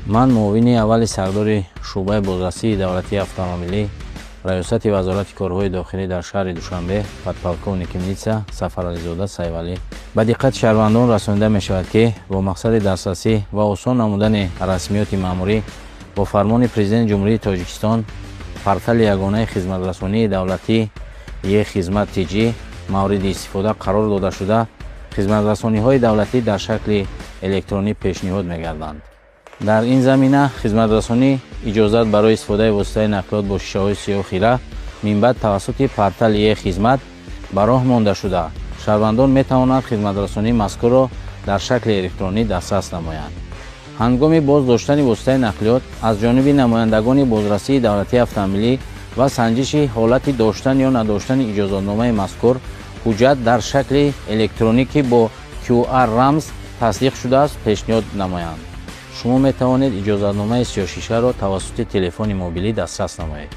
Ман, муовини аввали сардори шӯъбаи бозрасии давлатии автомобилӣ, Раёсати Вазорати корҳои дохилӣ дар шаҳри Душанбе, подполковники милиса Сафарализода Сайвалӣ, ба диққати шаҳрвандон расонида мешавад, ки бо мақсади дастрасӣ ва осон намудани расмиёти маъмурӣ бо фармони Президенти Ҷумҳурии Тоҷикистон портали ягонаи хизматрасонии давлатӣ «Е-хизмат TJ» мавриди истифода қарор дода шуда, хизматрасониҳои давлатӣ дар шакли электронӣ пешниҳод мегарданд. Дар ин замина хизматрасонӣ иҷозат барои истифодаи воситаи нақлиёт бо шишаҳои сиёҳ хира минбаъд тавассути портали «Е-хизмат» ба роҳ монда шуда, шаҳрвандон метавонанд хизматрасонии мазкурро дар шакли электронӣ дастрас намоянд. Ҳангоми боз доштани воситаи нақлиёт аз ҷониби намояндагони бозрасии давлатии автомобилӣ ва санҷиши ҳолати доштан ё надоштани иҷозатномаи мазкур, ҳуҷҷат дар шакли электронӣ, ки бо QR рамз тасдиқ шудааст, пешниҳод намоянд. Шумо метавонед иҷозатномаи сиёҳшишаро тавассути телефони мобилӣ дастрас намоед.